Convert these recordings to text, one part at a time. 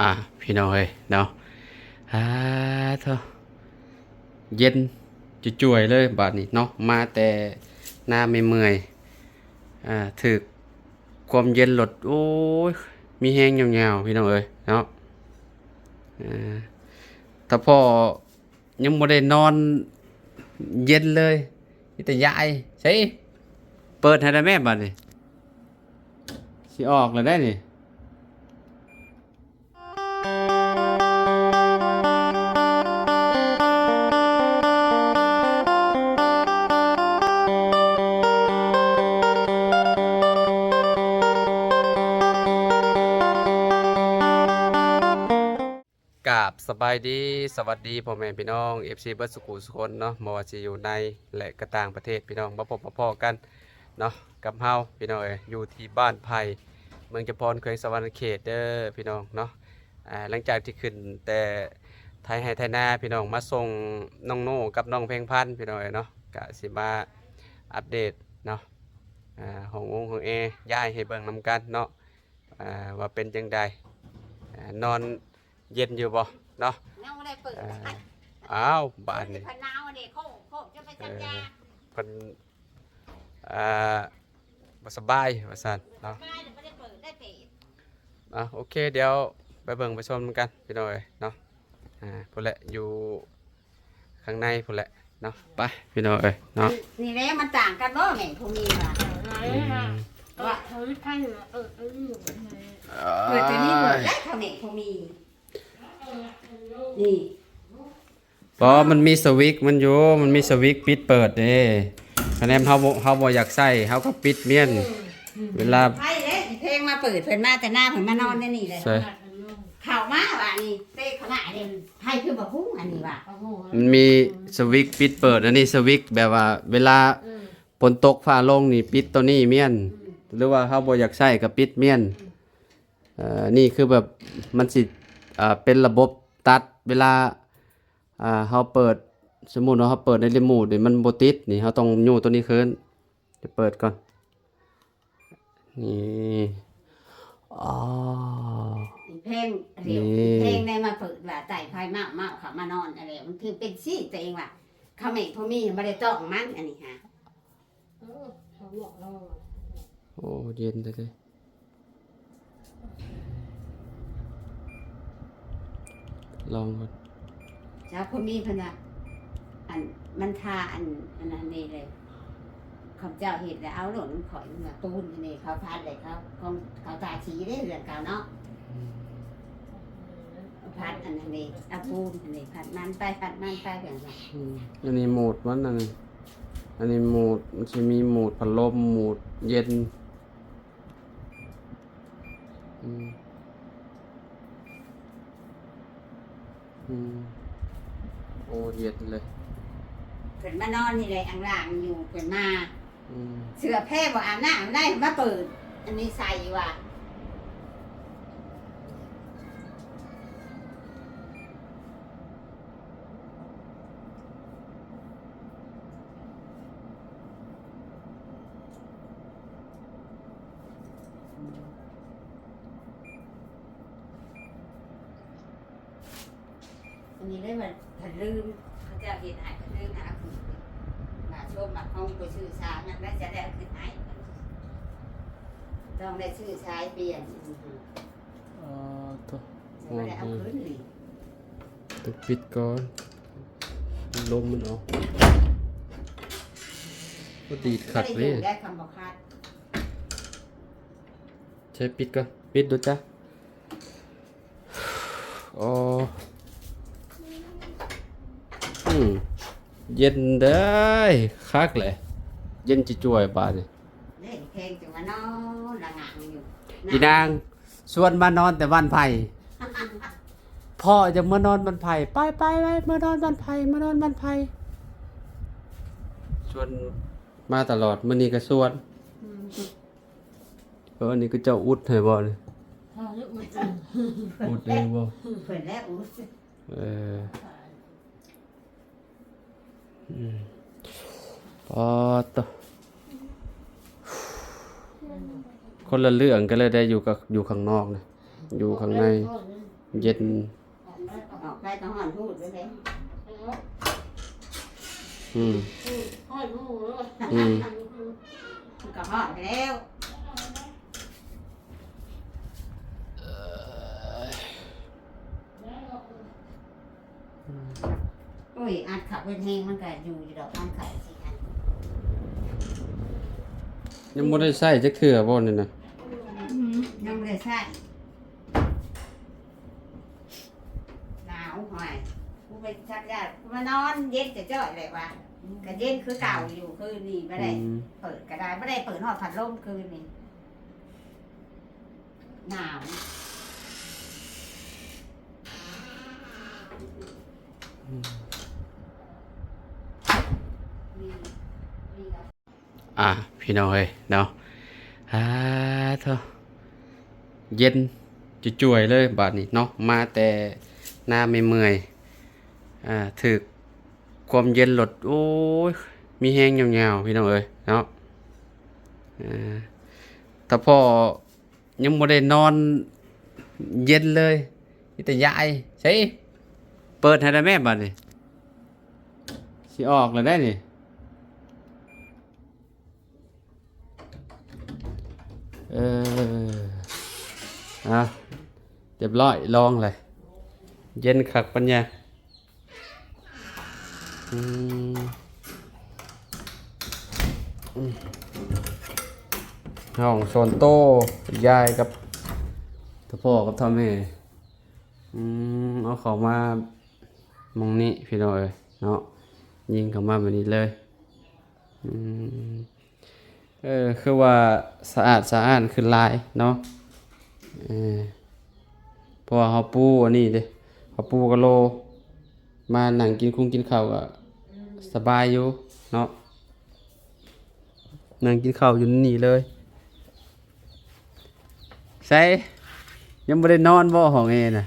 ອ່າ ພີ່ນ້ອງເອີຍເນາະ ອ່າ ໂທ້ ເຢັນຈະຈ່ວຍເລີຍບາດນີ້ເນາະ ມາແຕ່ນາເມື່ອຍໆ ອ່າ ຖືກຄວາມເຢັນລົດ ໂອ້ຍ ມີແຮງຍາວໆ ພີ່ນ້ອງເອີຍເນາະ ອ່າ ຖ້າພໍ່ ຍັງບໍ່ໄດ້ນອນເຢັນເລີຍ ມີແຕ່ຢາຍ ໃສ ເປີດໃຫ້ໄດ້ແມ່ບາດນີ້ ຊິອອກແລ້ວໄດ໋ນີ້. ກາບສະບາຍດີ ສະຫວັດດີພໍ່ແມ່ພີ່ນ້ອງ ເອັຟຊີ ເບິດສຸຂຸສຸຄົນເນາະ ບໍ່ວ່າຊິຢູ່ໃນ ແລະ ກະຕ່າງປະເທດ ພີ່ນ້ອງ ມາພົບມາພໍ້ກັນເນາະ ກັບເຮົາ ພີ່ນ້ອງເອີຍ ຢູ່ທີ່ບ້ານໄຜ່ ເມືອງຈຳພອນ ແຂວງສະຫວັນນະເຂດເດີ ພີ່ນ້ອງເນາະ ອ່າ ຫຼັງຈາກທີ່ຂຶ້ນແຕ່ໄຖໄຮ່ໄຖນາ ພີ່ນ້ອງ ມາສົ່ງນ້ອງໂນກັບນ້ອງເພັງພັນ ພີ່ນ້ອງເອີຍເນາະ ກະຊິມາອັບເດດເນາະ ອ່າ ຫ້ອງອົງຫ້ອງແອ ຢາຍໃຫ້ເບິ່ງນຳກັນເນາະ ອ່າ ວ່າເປັນຈັ່ງໃດ ອ່າ ນອນ ເຢັນຢູ່ບໍ່ເນາະ ຍັງບໍ່ໄດ້ເປີດ ເອີ ອ້າວ ບາດນີ້ ເພິ່ນໜາວເດ້ ໂຄກ ໂຄກ ຈະໄປສັກຢາ ເອີ ເພິ່ນ ອ່າ ບໍ່ສະບາຍວ່າຊັ້ນເນາະ ບໍ່ສະບາຍ ບໍ່ໄດ້ເປີດໄດ້ເປດ ອ່າ ໂອເຄ ດຽວໄປເບິ່ງໄປຊົມນຳກັນ ພີ່ນ້ອງເອີຍເນາະ ອ່າ ພຸ້ນແຫຼະ ຢູ່ ຂ້າງໃນພຸ້ນແຫຼະເນາະ ໄປພີ່ນ້ອງເອີຍເນາະ ນີ້ແຫຼະ ມັນຕ່າງກັນບໍ່ແມ່ນຜູ້ມີວ່າ ອືມ ວ່າ ເອີ ເອີ ເອີ ເປີດຕົວນີ້ໝົດແລ້ວ ພໍ່ແມ່ຜູ້ມີ ນີ້ ບໍ່ ມັນມີສະວິດມັນຢູ່ ມັນມີສະວິດປິດເປີດເດ້ ຄະແນນເຮົາບໍ່ ເຮົາບໍ່ຢາກໃຊ້ ເຮົາກໍປິດມ້ຽນ ເອີ ເວລາ ໄປເດ້ ອີເພງມາເປີດ ເພິ່ນມາແຕ່ນາ ເພິ່ນມານອນໃນນີ້ແຫຼະ ໃສ່ ເຂົ້າມາວ່ານີ້ ເຕະເຂົ້າມາເດ້ ໃຜຄືບໍ່ຮູ້ອັນນີ້ວ່າ ມັນມີສະວິດປິດເປີດ ອັນນີ້ສະວິດແບບວ່າເວລາ ເອີ ຝົນຕົກຟ້າລົງນີ້ປິດໂຕນີ້ມ້ຽນ ອືມ ຫຼືວ່າເຮົາບໍ່ຢາກໃຊ້ກໍປິດມ້ຽນ ອືມ ເອີ ນີ້ຄືແບບມັນຊິ ເປັນລະບົບຕັດເວລາ ເຮົາເປີດ ສົມມຸດວ່າເຮົາເປີດໃນຣີໂມດນີ້ມັນບໍ່ຕິດນີ້ ເຮົາຕ້ອງຍູ້ໂຕນີ້ຄືນ ຈະເປີດກ່ອນ ນີ້ ອໍ ອີເພງ ນີ້ ອີເພງໄດ້ມາເປີດວ່າໃຕ້ໄຟເມົາໆ ເຂົ້າມານອນ ອັນນີ້ມັນຄືເປັນຊີ້ ຕົວເອງວ່າ ເຂົາແມ່ນຜູ້ມີບໍ່ໄດ້ຕ້ອງມັນ ອັນນີ້ຫາ ໂອ້ ເຢັນແທ້ໆ ລອງກ່ອນ ເຈົ້າຜູ້ມີເພິ່ນວ່າ ອັນ ມັນທາ ອັນ ອັນນັ້ນນີ້ເລີຍ ເຂົາເຈົ້າເຮັດແລ້ວເອົາໂລດນຳຂ້ອຍ ເມືອປູນນີ້ ເຂົາພັດແລ້ວ ເຂົາ ຂອງເຂົາທາສີເດ້ ເຮືອນເກົ່າເນາະ ອືມ ພັດອັນນັ້ນນີ້ ເອົາປູນອັນນີ້ ພັດມັນໄປ ພັດມັນໄປ ເພິ່ນວ່າ ອືມ ອັນນີ້ໂໝດມັນ ອັນນີ້ ອັນນີ້ໂໝດ ມັນຊິມີໂໝດພັດລົມ ໂໝດເຢັນ ອືມ ອືມ ໂອ້ ເຢັນເລີຍ ເພິ່ນມານອນນີ້ແຫຼະ ອັງລ່າງຢູ່ ເພິ່ນມາ ອືມ ເສື້ອແພບໍ່ອາບນ້ຳໄດ້ ມາເປີດອັນນີ້ໃສ່ວ່າ ອັນນີ້ເລີຍວ່າ ເພິ່ນລືມ ເຂົາເຈົ້າເຮັດໃຫ້ ເພິ່ນລືມຫາຂຶ້ນ ມາຊົມມາຂອງໄປຊື້ສາຍ ມັນໄດ້ຈະໄດ້ເອົາຂຶ້ນໃຫ້ ຕ້ອງໄດ້ຊື້ສາຍປ່ຽນ ອໍ ໂທ້ ຈະບໍ່ໄດ້ເອົາຂຶ້ນນີ້ ຕ້ອງປິດກ່ອນ ລົມມັນອອກ ບໍ່ດີດຄັກເດ້ ບໍ່ໄດ້ຢູ່ແລ້ວ ຄຳບໍ່ຄັດ ໃຊ້ປິດກ່ອນ ປິດດູຈ້າ ອໍ ອືມ ເຢັນເດີ ຄັກແຫຼະ ເຢັນຈະຈ່ວຍບາດນີ້ ເດ້ ເພງຈະມານອນລະງາງຢູ່ ອີນາງຊວນມານອນແຕ່ບ້ານໄຜ່ ພໍ່ຢາກມານອນບ້ານໄຜ່ ໄປໆໆ ມານອນບ້ານໄຜ່ ມານອນບ້ານໄຜ່ ຊວນມາຕະຫຼອດ ມື້ນີ້ກໍຊວນ ອືມ ເອີ ອັນນີ້ຄືເຈົ້າອຸດໃຫ້ບໍ່ນີ້ ເອີ ອຸດເອງບໍ່ ເພິ່ນແຫຼະອຸດ ເອີ ອືມ ປາດໂທ້ ຄົນລະເລື່ອງກັນເລີຍໄດ໋ ຢູ່ກັບ ຢູ່ຂ້າງນອກນະ ຢູ່ຂ້າງໃນ ເຢັນ ອອກໄປກໍຮ້ອນຮູດເລີຍເດ້. ອືມ ອືມ ມັນກໍຮ້ອນແລ້ວ. ໂອ້ຍ ອັດເຂົ້າເບິດແຮງ ມັນກໍຢູ່ຢູ່ດອກ ອັດເຂົ້າຊິອັນ. ຍັງບໍ່ໄດ້ໃຊ້ຈັກເທື່ອບໍ່ນີ້ນະ? ອືມ ຍັງບໍ່ໄດ້ໃຊ້. ໜາວ ຫ້ວຍ ກູໄປຊັກຢາ ກູມານອນເຢັນຈ້ອຍໆ ແຫຼະວ່າ ກໍເຢັນຄືເກົ່າຢູ່. ຄືນນີ້ບໍ່ໄດ້ ອືມ ເປີດກໍໄດ້ ບໍ່ໄດ້ເປີດຮອດພັດລົມຄືນນີ້. ໜາວ. ອ່າ ພີ່ນ້ອງເອີຍເນາະ ອ່າ ໂທ້ ເຢັນຈະຈ່ວຍເລີຍບາດນີ້ເນາະ. ມາແຕ່ນາເມື່ອຍໆ ອ່າ ຖືກຄວາມເຢັນໂລດ ໂອ້ຍ ມີແຮງຍາວໆ ພີ່ນ້ອງເອີຍເນາະ. ອ່າ ຖ້າພໍ່ ຍັງບໍ່ໄດ້ນອນເຢັນເລີຍ ມີແຕ່ຢາຍ. ໃສ ເປີດໃຫ້ໄດ້ແມ່ບາດນີ້ ຊິອອກແລ້ວໄດ໋ນີ້. ເອີ ອ່ະ ຮຽບຮ້ອຍ ລອງເລີຍ ເຢັນຄັກປັນຍາ. ອືມ ອືມ ຫ້ອງສ່ວນໂຕ ຍາຍກັບ ເຖົ້າພໍ່ກັບເຖົ້າແມ່. ອືມ ເອົາເຂົ້າມາໝ່ອງນີ້ ພີ່ນ້ອງເອີຍເນາະ ຍິງເຂົ້າມາແບບນີ້ເລີຍ. ອືມ ເອີ ຄືວ່າສະອາດສະອ້ານຂຶ້ນຫຼາຍເນາະ. ເອີ ເພາະວ່າເຮົາປູອັນນີ້ເດ້ ເຮົາປູກະໂຫຼ ມານັ່ງກິນຄົງກິນເຂົ້າກໍສະບາຍຢູ່ເນາະ ນັ່ງກິນເຂົ້າຢູ່ນີ້ເລີຍ. ໃສ ຍັງບໍ່ໄດ້ນອນບໍ່ຫ້ອງແອນະ?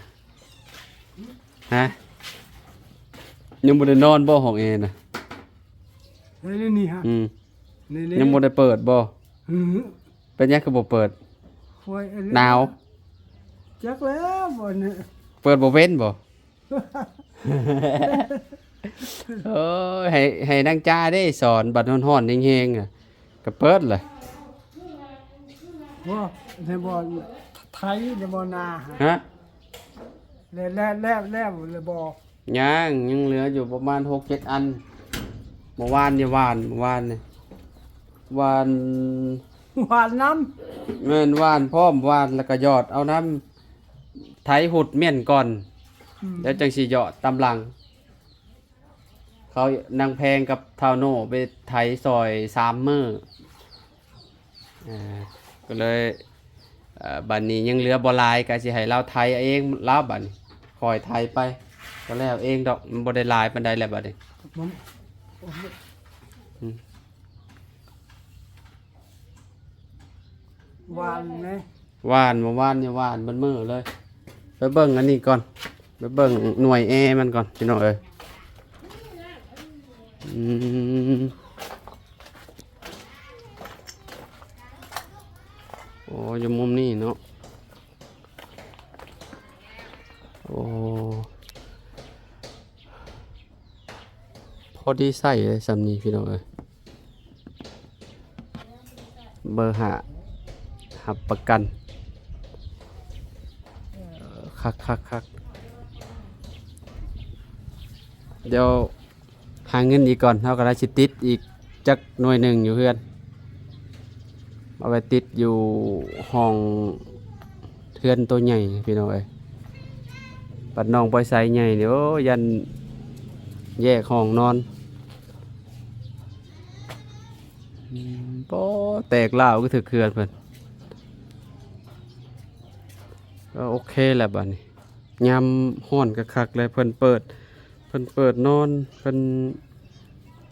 ຮະ ຍັງບໍ່ໄດ້ນອນບໍ່ຫ້ອງແອນະ? ໃນນີ້ຮະ ອືມ ນີ້ໆ ຍັງບໍ່ໄດ້ເປີດບໍ່? ອື ເປັນຫຍັງຄືບໍ່ເປີດ? ໂອ້ຍ ອັນນີ້ ໜາວ ຈັກແລ້ວ ບໍ່ນີ້ ເປີດບໍ່ເປັນບໍ່? ໂອ້ຍ ໃຫ້ ໃຫ້ນາງຈ້າເດ້ສອນ ບັດຮ້ອນໆ ແຮງໆ ອະ ກໍເປີດລະ. ບໍ່ ໃນບ່ອນໄຖ ໃນບ່ອນນາ ຮະ ແລ້ວ ແລ້ວ ແລ້ວ ແລ້ວ ແລ້ວບໍ່? ຍັງ ຍັງເຫຼືອຢູ່ປະມານຫົກເຈັດອັນ. ເມື່ອວານນີ້ຫວ່ານ ເມື່ອວານນີ້ຫວ່ານ ຫວ່ານນຳ ແມ່ນ ຫວ່ານພ້ອມ ຫວ່ານແລ້ວກໍຢອດເອົານຳ ໄຖຫຸດມ້ຽນກ່ອນ ອືມ ແລ້ວຈັ່ງຊິຢອດຕາມຫຼັງ. ເຂົາ ນາງແພງກັບທ້າວໂນໄປໄຖຊ່ອຍສາມມື້ ເອີ ກໍເລີຍ ເອີ ບັດນີ້ຍັງເຫຼືອບໍ່ຫຼາຍ ກໍຊິໃຫ້ລາວໄຖເອງລາວ ບັດນີ້ຄ່ອຍໄຖໄປ ກໍແລ້ວເອງດອກ ມັນບໍ່ໄດ້ຫຼາຍປານໃດແລ້ວບັດນີ້. ມັນ ອືມ ຫວ່ານແດ່ ຫວ່ານ ເມື່ອວານນີ້ຫວ່ານເບິດມື້ເລີຍ. ໄປເບິ່ງອັນນີ້ກ່ອນ ໄປເບິ່ງໜ່ວຍແອມັນກ່ອນ ພີ່ນ້ອງເອີຍ. ອືມ ໂອ້ ຢູ່ມຸມນີ້ເນາະ ໂອ້ ພໍດີໃຊ້ເລີຍຊ່ຳນີ້ ພີ່ນ້ອງເອີຍ. ເບີຫ້າ ຮັບປະກັນ ເອີ ຄັກໆໆ. ດຽວຫາເງິນອີກກ່ອນ ເຮົາກໍໄດ້ຊິຕິດອີກຈັກໜ່ວຍໜຶ່ງຢູ່ເຮືອນ ເອົາໄວ້ຕິດຢູ່ຫ້ອງ ເຮືອນໂຕໃຫຍ່ພີ່ນ້ອງເອີຍ. ບັດນ້ອງປອຍໄຊໃຫຍ່ນີ້ ໂອ້ ຢ້ານແຍກຫ້ອງນອນ. ອືມ ບໍ່ ແຕກລ້າວຄືຖືກເຮືອນເພິ່ນ. ກໍໂອເຄແລ້ວບັດນີ້ ຍາມຮ້ອນຄັກໆ ແລ້ວເພິ່ນເປີດ ເພິ່ນເປີດນອນ ເພິ່ນ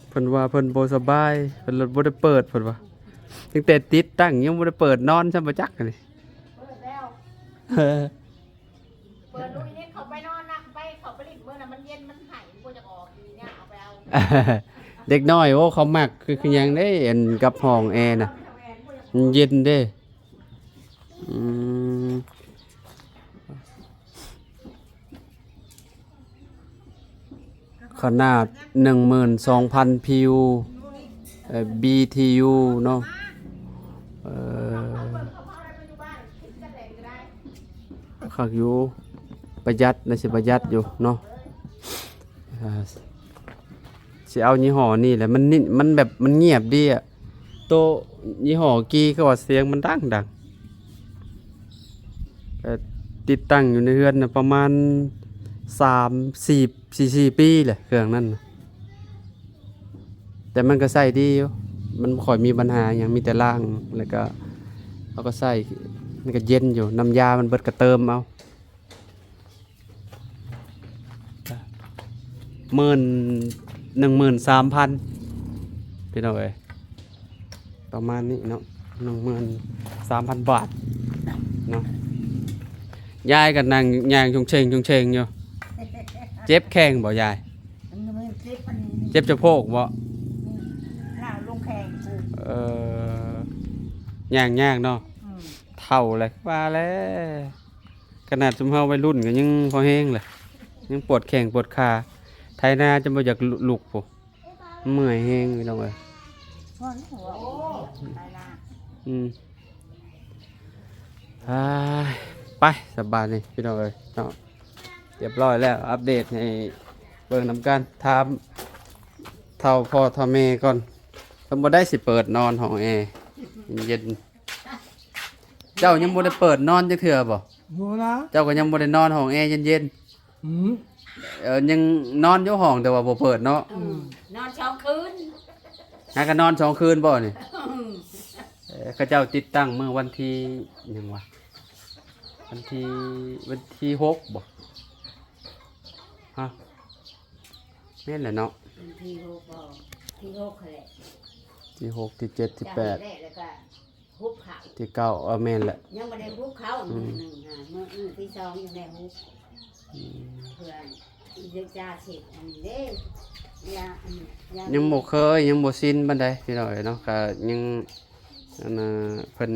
ເພິ່ນວ່າເພິ່ນບໍ່ສະບາຍ ເພິ່ນເລີຍບໍ່ໄດ້ເປີດ ເພິ່ນວ່າ. ຕັ້ງແຕ່ຕິດຕັ້ງຍັງບໍ່ໄດ້ເປີດນອນຊ້ຳ ບໍ່ຈັກອັນນີ້. ເປີດແລ້ວ ເປີດລຸຍເຮັດເຂົ້າໄປນອນນະ ໄປເຂົ້າໄປຫຼິ້ນ ມື້ນັ້ນມັນເຢັນ ມັນໄຫ້ ມັນບໍ່ຢາກອອກອີຫຍັງ ເອົາໄປເອົາ. ເດັກນ້ອຍ ໂອ້ ເຂົາມັກ ຄື ຄືຫຍັງເດ້ ອັນກັບຫ້ອງແອນະ ມັນເຢັນເດ້. ອືມ. ຂະໜາດໜຶ່ງໝື່ນສອງພັນ PU ເອີ BTU ເນາະ. ເອີ ຄັກຢູ່ ປະຢັດ ໜ້າຊິປະຢັດຢູ່ເນາະ. ເອີ ຊິເອົາຍີ່ຫໍ້ນີ້ແຫຼະ ມັນນິ ມັນແບບ ມັນງຽບດີອະ. ໂຕຍີ່ຫໍ້ກີ້ ຄືວ່າສຽງມັນດັງໆ. ເອີ ຕິດຕັ້ງຢູ່ໃນເຮືອນນະ ປະມານສາມ ສີ່ ສີ່ ສີ່ປີແຫຼະ ເຄື່ອງນັ້ນນະ. ແຕ່ມັນກໍໃຊ້ດີຢູ່ ມັນບໍ່ຄ່ອຍມີບັນຫາຫຍັງ ມີແຕ່ລ້າງ ແລ້ວກໍເຮົາກໍໃຊ້ ມັນກໍເຢັນຢູ່. ນ້ຳຢາມັນເບິດກໍເຕີມເອົາ. ໝື່ນ ໜຶ່ງໝື່ນສາມພັນ ພີ່ນ້ອງເອີຍ ປະມານນີ້ເນາະ ໜຶ່ງໝື່ນສາມພັນບາດເນາະ. ຍາຍກໍນັ່ງຍ່າງຊົງເຊັງ ຊົງເຊັງຢູ່. ເຈັບແຂ້ງບໍ່ຍາຍ? ເຈັບສະໂພກບໍ່? ເອີ ຍ່າງຍາກເນາະ. ອືມ ເຖົ້າແລ້ວ ວ່າແລ້ວ ຂະໜາດຊຸມເຮົາໄວລຸ້ນກໍຍັງພໍແຮງແຫຼະ ຍັງປວດແຂ້ງປວດຂາ. ໄຖນາຈົນບໍ່ຢາກລຸກພຸ້ນ ເມື່ອຍແຮງ ພີ່ນ້ອງເອີຍ. ອືມ ອ່າ ໄປ ສະບາຍນີ້ ພີ່ນ້ອງເອີຍເນາະ. ຮຽບຮ້ອຍແລ້ວ ອັບເດດໃຫ້ເບິ່ງນຳກັນ. ຖາມເຖົ້າພໍ່ເຖົ້າແມ່ກ່ອນ ເພິ່ນບໍ່ໄດ້ຊິເປີດນອນຫ້ອງແອເຢັນໆ. ເຈົ້າຍັງບໍ່ໄດ້ເປີດນອນຈັກເທື່ອບໍ່? ບໍ່ລະ ເຈົ້າກໍຍັງບໍ່ໄດ້ນອນຫ້ອງແອເຢັນໆ. ອືມ ເອີ ຍັງນອນຢູ່ຫ້ອງ ແຕ່ວ່າບໍ່ເປີດເນາະ. ອືມ ນອນສອງຄືນ ຫາກໍນອນສອງຄືນບໍ່ນີ້? ອືມ ເອີ ເຂົາເຈົ້າຕິດຕັ້ງມື້ວັນທີຫຍັງວະ ວັນທີ ວັນທີຫົກບໍ່? ຮະ ແມ່ນແຫຼະເນາະ ວັນທີຫົກບໍ່? ທີຫົກຫັ້ນແຫຼະ ທີຫົກ ທີເຈັດ ທີແປດ ແລ້ວກໍ ຮຸບເຂົ້າ ທີເກົ້າ ເອີ ແມ່ນແຫຼະ ຍັງບໍ່ໄດ້ຮຸບເຂົ້າ ອືມ ມື້ໜຶ່ງຫັ້ນ ມື້ ມື້ທີສອງຍັງໄດ້ຮຸບ. ອືມ ເພື່ອອີກເລື່ອງຈາເສດອັນນີ້ເດ້ ຢ່າ ອັນ ຍັງບໍ່ເຄີຍ ຍັງບໍ່ຊິນປານໃດ ພີ່ນ້ອງເອີຍເນາະ. ກະຍັງ ອັນນ່າ ເພິ່ນ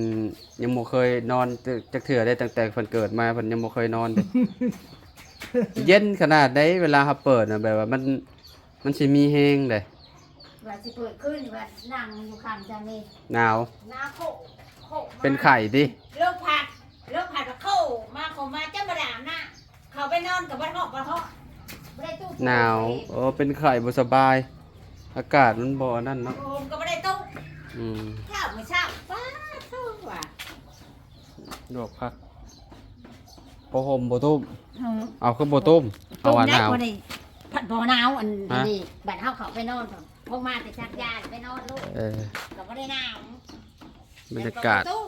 ຍັງບໍ່ເຄີຍນອນຈັກເທື່ອເດ້ ຕັ້ງແຕ່ເພິ່ນເກີດມາ ເພິ່ນຍັງບໍ່ເຄີຍນອນເດ້. ເຢັນຂະໜາດໃດ ເວລາເຮົາເປີດນະ ແບບວ່າມັນ ມັນຊິມີແຮງເດ້. ວ່າຊິເປີດຄືນ ວ່ານັ່ງຢູ່ຂ້າງຈານີ້ ໜາວ ໜາວໂຄ ໂຄມາ ເປັນໄຂ້ຕິ? ລົມພັດ ລົມພັດວ່າໂຄມາ ໂຄມາ ຈະບໍ່ໄດ້ອາບນ້ຳ ເຂົ້າໄປນອນກໍບໍ່ຮອດ ບໍ່ຮອດ ບໍ່ໄດ້ຕຸ້ມ ໜາວ. ໂອ້ ເປັນໄຂ້ ບໍ່ສະບາຍ ອາກາດມັນບໍ່ອັນນັ້ນເນາະ ໂຄມກໍບໍ່ໄດ້ຕຸ້ມ. ອືມ ເຊົ້າມື້ເຊົ້າ ປາດໂທ້ວ່າ ລວກຜັກ ຜ້າຫົ່ມບໍ່ຕຸ້ມ. ເອີ ເອົາ ຄືບໍ່ຕຸ້ມ? ເອົາວ່າໜາວ ບໍ່ໄດ້ ພັດບໍ່ໜາວ ອັນ ຮະ ນີ້ ບັດເຮົາເຂົ້າໄປນອນ ເພິ່ນມາແຕ່ຊັກຢາໄປນອນໂລດ. ເອີ ກໍບໍ່ໄດ້ໜາວ. ບັນຍາກາດ ແຕ່ກໍບໍ່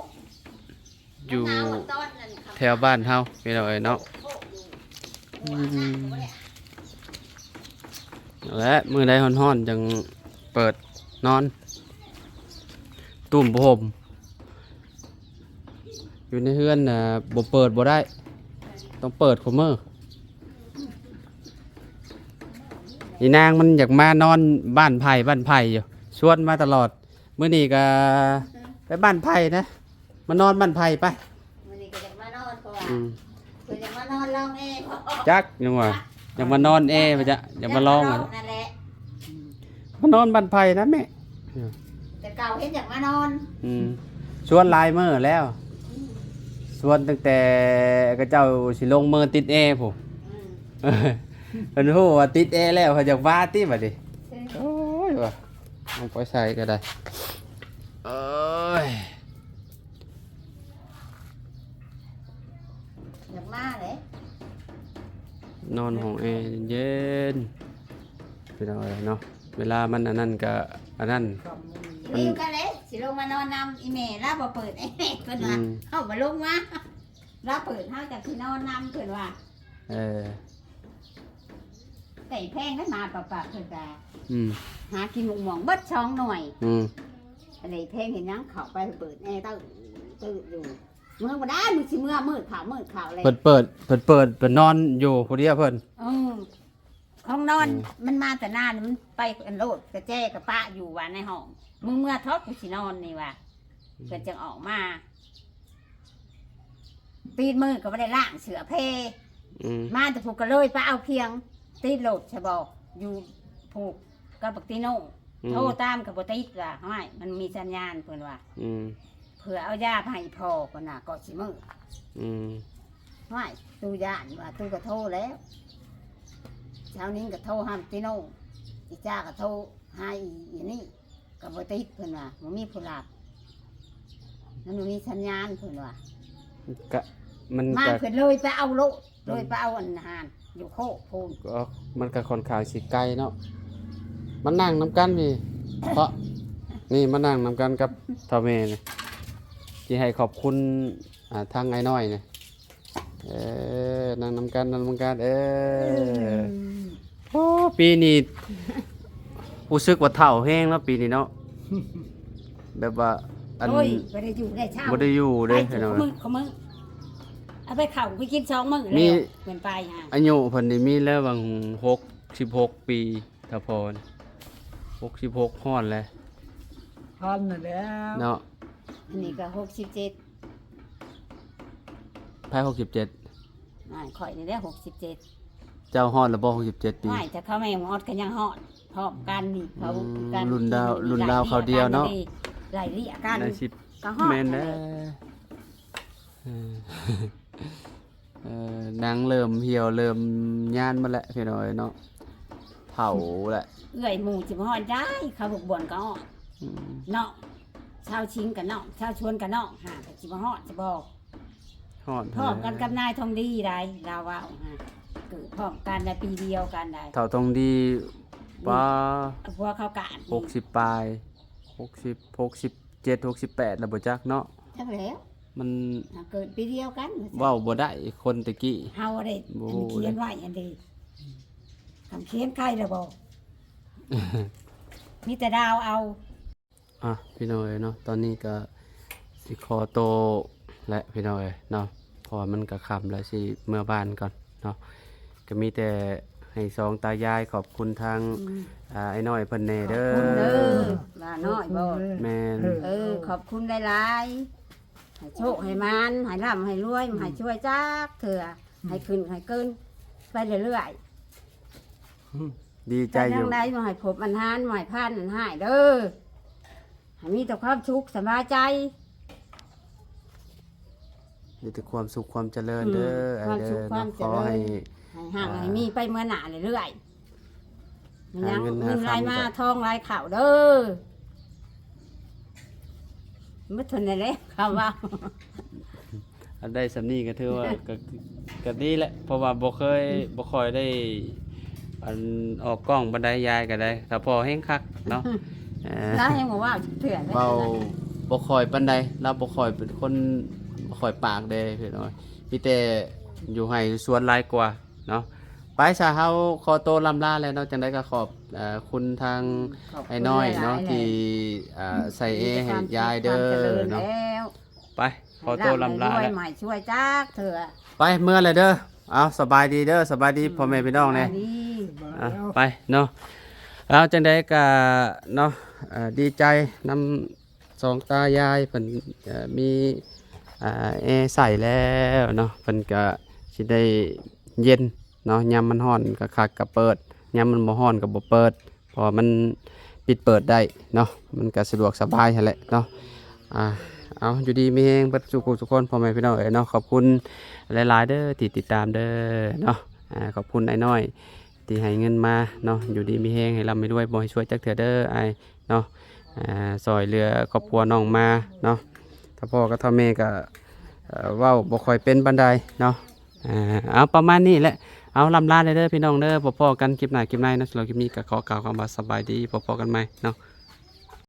ຢູ່ ໜາວຕອນນັ້ນ ແຖວບ້ານເຮົາ ພີ່ນ້ອງເອີຍເນາະ. ອືມ ແລະ ມື້ໃດຮ້ອນໆ ຈັ່ງເປີດນອນ ຕຸ້ມຜ້າຫົ່ມ. ຢູ່ໃນເຮືອນນະ ບໍ່ເປີດບໍ່ໄດ້ ຕ້ອງເປີດຄູ່ມື້. ອີນາງມັນຢາກມານອນບ້ານໃຜ ບ້ານໃຜຢູ່ ຊວນມາຕະຫຼອດ. ມື້ນີ້ກະໄປບ້ານໃຜນະ ມານອນບ້ານໃຜໄປ. ມື້ນີ້ກໍຢາກມານອນ ເພາະວ່າ ອືມ ເພິ່ນຢາກມານອນລອງແອ. ຈັກ ຍັງວ່າຢາກມານອນແອວ່າຈະ ຢາກມາລອງ ຢາກມາລອງນັ້ນແຫຼະ. ມານອນບ້ານໃຜນະແມ່? ແຕ່ເກົ່າເຫັນຢາກມານອນ. ອືມ ຊວນຫຼາຍມື້ແລ້ວ. ອືມ ຊວນຕັ້ງແຕ່ເຂົາເຈົ້າຊິລົງມືຕິດແອພຸ້ນ. ອືມ ເພິ່ນຮູ້ວ່າຕິດແອແລ້ວ ເຂົາຢາກມາຕິບັດນີ້. ໂອ້ຍ ວ່າ ລົງໄປໃສກໍໄດ້. ເອີຍ ຢາກມາເດ້ ນອນຫ້ອງແອເຢັນໆ ພີ່ນ້ອງເອີຍເນາະ. ເວລາມັນອັນນັ້ນກະອັນນັ້ນ ນີ້ກໍເດ້ ຊິລົງມານອນນຳອີແມ່ ລາວບໍ່ເປີດແອ ເພິ່ນວ່າ. ອືມ ເຮົາບໍ່ລົງມາ ລາວເປີດ ເຮົາຈະຊິນອນນຳ ເພິ່ນວ່າ. ເອີ ໄດ້ແພງໄດ້ມາປະປະ ເພິ່ນກະ ອືມ ຫາກິນໝົກມ່ວງເບິດສອງໜ່ວຍ. ອືມ ໄດ້ແພງເຮັດຫຍັງ ເຂົ້າໄປເປີດແອ ເຕີດເຕີດຢູ່. ເມືອບໍ່ໄດ້ ມື້ຊິເມືອ ມືດເຂົ້າ ມືດເຂົ້າແລ້ວ ເພິ່ນເປີດ ເພິ່ນເປີດ ເພິ່ນນອນຢູ່ຜູ້ດຽວເພິ່ນ. ເອີ ຂອງນອນ ເອີ ມັນມາແຕ່ນານ ມັນໄປອັນໂລດ ກະແຈກະປະຢູ່ວ່າໃນຫ້ອງ. ມຶງເມືອເຖາະ ກູຊິນອນນີ້ວ່າ. ອືມ ເພິ່ນຈຶ່ງອອກມາ ຕີນມືກໍບໍ່ໄດ້ລ້າງເສື້ອແພ. ອືມ ມາແຕ່ຜູ້ກໍເລີຍໄປເອົາພຽງ ຕີນໂລດຊະບໍ. ຢູ່ພູກກັບບັກຕິໂນ ອືມ ໂທຕາມກໍບໍ່ຕິດວ່າ ຫ້ວຍ ມັນມີສັນຍານ ເພິ່ນວ່າ ອືມ ເພື່ອເອົາຢາໄປໃຫ້ພໍ່ ເພິ່ນວ່າ ກໍຊິມື້ ອືມ ຫ້ວຍ ຕູ້ຢ້ານວ່າ ຕູ້ກໍໂທແລ້ວ ຊາວນິງກໍໂທຫາບັກຕິໂນ ອີຈາກໍໂທຫາອີ ອີນີ້ ກໍບໍ່ຕິດ ເພິ່ນວ່າ ບໍ່ມີຜູ້ຮັບ ມັນບໍ່ມີສັນຍານ ເພິ່ນວ່າ ກະ ມັນ ມາ ກະ ເພິ່ນເລີຍໄປເອົາໂລດ ເລີຍໄປເອົາອັນຫັ້ນ ຢູ່ໂຄກພຸ້ນ ກໍ ມັນກໍຄ່ອນຂ້າງຊິໄກເນາະ ມານັ່ງນຳກັນນີ້ ເພາະ ນີ້ມານັ່ງນຳກັນກັບເຖົ້າແມ່ນີ້ ຊິໃຫ້ຂອບຄຸນ ອ່າ ທາງອ້າຍນ້ອຍນີ້ ເອີ ນັ່ງນຳກັນ ນັ່ງນຳກັນ ເອີ ອືມ ໂອ້ ປີນີ້ຮູ້ສຶກວ່າເຖົ້າແຮງເນາະ ປີນີ້ເນາະ ແບບວ່າ ອັນ ໂອ້ຍ ບໍ່ໄດ້ຢູ່ໄດ້ເຊົາ ບໍ່ໄດ້ຢູ່ເດ້ ໄປທຸກມື້ ເຫັນບໍ່? ຂະເໝີ ເອົາໄປເຂົ້າໄປກິນສອງມື້ແລ້ວ ມີ ເພິ່ນໄປຫາ ອາຍຸເພິ່ນນີ້ມີແລ້ວຫວ່າງຫົກສິບຫົກປີ ຖ້າພໍນ ຫົກສິບຫົກຮອດແລ້ວ ຮອດນັ້ນແຫຼະ ເນາະ ອັນນີ້ກໍຫົກສິບເຈັດ ໃຜຫົກສິບເຈັດ? ອ້າຍ ຂ້ອຍນີ້ແຫຼະຫົກສິບເຈັດ ເຈົ້າຮອດແລ້ວບໍ່ ຫົກສິບເຈັດປີ? ອ້າຍ ແຕ່ເຂົາແມ່ມາຮອດກໍຍັງຮອດ ພ້ອມກັນນີ້ ເຂົາ ອືມ ຄືກັນ ລຸ້ນລາວ ລຸ້ນລາວເຂົາດຽວເນາະ ໄລ່ເລຍກັນ ໄດ້ສິບ ກໍຮອດ ແມ່ນແຫຼະ ນັ້ນແຫຼະ ເອີ ເອີ ໜັງເລີ່ມຫ່ຽວ ເລີ່ມຍານໝົດແລ້ວ ພີ່ນ້ອງເອີຍເນາະ ເຖົ້າແລ້ວ ເອື້ອຍໝູ່ຊິມາຮອດໄດ້ ເຂົາບຸກບ່ອນກໍອອກ ອືມ ເນາະ ຊາວຊິງກໍນ້ອງ ຊາວຊວນກໍນ້ອງ ຫາກໍຊິມາຮອດຊິບໍ່? ຮອດ ພ້ອມກັນກັບນາຍທອງດີໄດ໋ ລາວເວົ້າຫາ ເກີດພ້ອມກັນໄດ້ ປີດຽວກັນໄດ໋ ເຖົ້າທອງດີ ນີ້ ປ້າ ຜົວເຂົາການ ຫົກສິບປາຍ ຫົກສິບ ຫົກສິບເຈັດ ຫົກສິບແປດ ແລ້ວບໍ່ຈັກເນາະ ຈັກແລ້ວ ມັນ ຫາເກີດປີດຽວກັນ ເວົ້າບໍ່ໄດ້ ຄົນແຕ່ກີ້ ເຮົາໄດ້ ບໍ່ຮູ້ ອັນຂຽນໄວ້ອັນເດ ຄຳຂຽນໃຄແລ້ວບໍ່? ມີແຕ່ດາວເອົາ ອ່ະ ພີ່ນ້ອງເອີຍເນາະ ຕອນນີ້ກໍຊິຂໍໂຕແຫຼະ ພີ່ນ້ອງເອີຍເນາະ ເພາະວ່າມັນກໍຄ່ຳແລ້ວ ຊິເມືອບ້ານກ່ອນເນາະ ກໍມີແຕ່ໃຫ້ສອງຕາຍາຍຂອບຄຸນທາງ ອືມ ອ່າ ອ້າຍນ້ອຍເພິ່ນແດ່ເດີ ຂອບຄຸນເດີ ຫຼານນ້ອຍບໍ່? ແມ່ນ ເອີ ຂອບຄຸນຫຼາຍໆ ໃຫ້ໂຊກໃຫ້ໝານ ໃຫ້ລ່ຳໃຫ້ລວຍ ໃຫ້ຊ່ວຍຈັກເທື່ອ ໃຫ້ຂຶ້ນໃຫ້ເກີນໄປເລື້ອຍໆ ດີໃຈຢູ່ ໄປທາງໃດບໍ່ໃຫ້ພົບອັນຮ້ານ ບໍ່ໃຫ້ຜ່ານອັນຮ້າຍເດີ ໃຫ້ມີແຕ່ຄວາມສຸກສະບາຍໃຈ ມີແຕ່ຄວາມສຸກຄວາມຈະເລີນເດີ ອືມ ອ້າຍເດີ ຄວາມສຸກຄວາມຈະເລີນ ເນາະ ຂໍໃຫ້ ໃຫ້ຮັ່ງໃຫ້ມີໄປເມືອໜ້າເລື້ອຍໆ ຫາເງິນ ເງິນໄຫຼມາ ທອງໄຫຼເຂົ້າເດີ ໝົດເທົ່ານັ້ນແຫຼະ ຄຳເວົ້າ ອັນໄດ້ສ່ຳນີ້ກໍຖືວ່າ ກໍ ກໍດີແຫຼະ ເພາະວ່າບໍ່ເຄີຍ ອືມ ບໍ່ຄ່ອຍໄດ້ ອັນ ອອກກ້ອງປານໃດ ຍາຍກໍໄດ້ ຖ້າພໍແຮງຄັກເນາະ ເອີ ລາວຍັງບໍ່ເວົ້າຈັກເທື່ອເລີຍ ເວົ້າບໍ່ຄ່ອຍປານໃດ ລາວບໍ່ຄ່ອຍເປັນຄົນ ບໍ່ຄ່ອຍປາກເດ້ ພີ່ນ້ອງ ມີແຕ່ຢູ່ໄຮ່ຢູ່ສວນຫຼາຍກວ່າເນາະ ໄປຊະ ເຮົາຂໍໂຕລ່ຳລາແລ້ວເນາະ ຈັ່ງໃດກໍຂອບ ເອີ ຄຸນທາງ ອືມ ອ້າຍນ້ອຍເນາະ ທີ່ ເອີ ໃສ່ແອໃຫ້ຍາຍເດີເນາະ ໄປ ຂໍໂຕລ່ຳລາແລ້ວ ໃຫ້ຮ່ຳໃຫ້ລວຍ ໃຫ້ຊ່ວຍຈັກເທື່ອ ໄປ ເມືອແລ້ວເດີ ເອົາ ສະບາຍດີເດີ ສະບາຍດີ ອືມ ພໍ່ແມ່ພີ່ນ້ອງແດ່ ສະບາຍດີ ອ່ະ ໄປເນາະ ເອົາ ຈັ່ງໃດກະເນາະ ເອີ ດີໃຈນຳສອງຕາຍາຍເພິ່ນ ເອີ ມີ ອ່າ ແອໃສ່ແລ້ວເນາະ ເພິ່ນກະຊິໄດ້ເຢັນເນາະ ຍາມມັນຮ້ອນຄັກໆກະເປີດ ຍາມມັນບໍ່ຮ້ອນກະບໍ່ເປີດ ເພາະວ່າມັນປິດເປີດໄດ້ເນາະ ມັນກະສະດວກສະບາຍຫັ້ນແຫຼະເນາະ ອ່າ ເອົາ ຢູ່ດີມີແຮງເບິດສູ່ຜູ້ສູ່ຄົນ ພໍ່ແມ່ພີ່ນ້ອງເອີຍເນາະ ຂອບຄຸນຫຼາຍໆເດີທີ່ຕິດຕາມເດີເນາະ ອ່າ ຂອບຄຸນອ້າຍນ້ອຍທີ່ໃຫ້ເງິນມາເນາະ ຢູ່ດີມີແຮງ ໃຫ້ລ່ຳໃຫ້ລວຍ ບໍ່ໃຫ້ຊວຍຈັກເທື່ອເດີອ້າຍເນາະ ອ່າ ຊ່ອຍເຫຼືອຄອບຄົວນ້ອງມາເນາະ ຖ້າພໍ່ກັບຖ້າແມ່ກໍ ເອີ ເວົ້າບໍ່ຄ່ອຍເປັນປານໃດເນາະ ອ່າ ເອົາ ປະມານນີ້ແຫຼະ ເອົາ ລ່ຳລາເດີພີ່ນ້ອງເດີ ພໍ້ໆກັນຄລິບໜ້າຄລິບໃນເນາະ ສຳລັບຄລິບນີ້ກໍຂໍກ່າວຄຳວ່າສະບາຍດີ ພໍ້ໆກັນໃໝ່ເນາະ.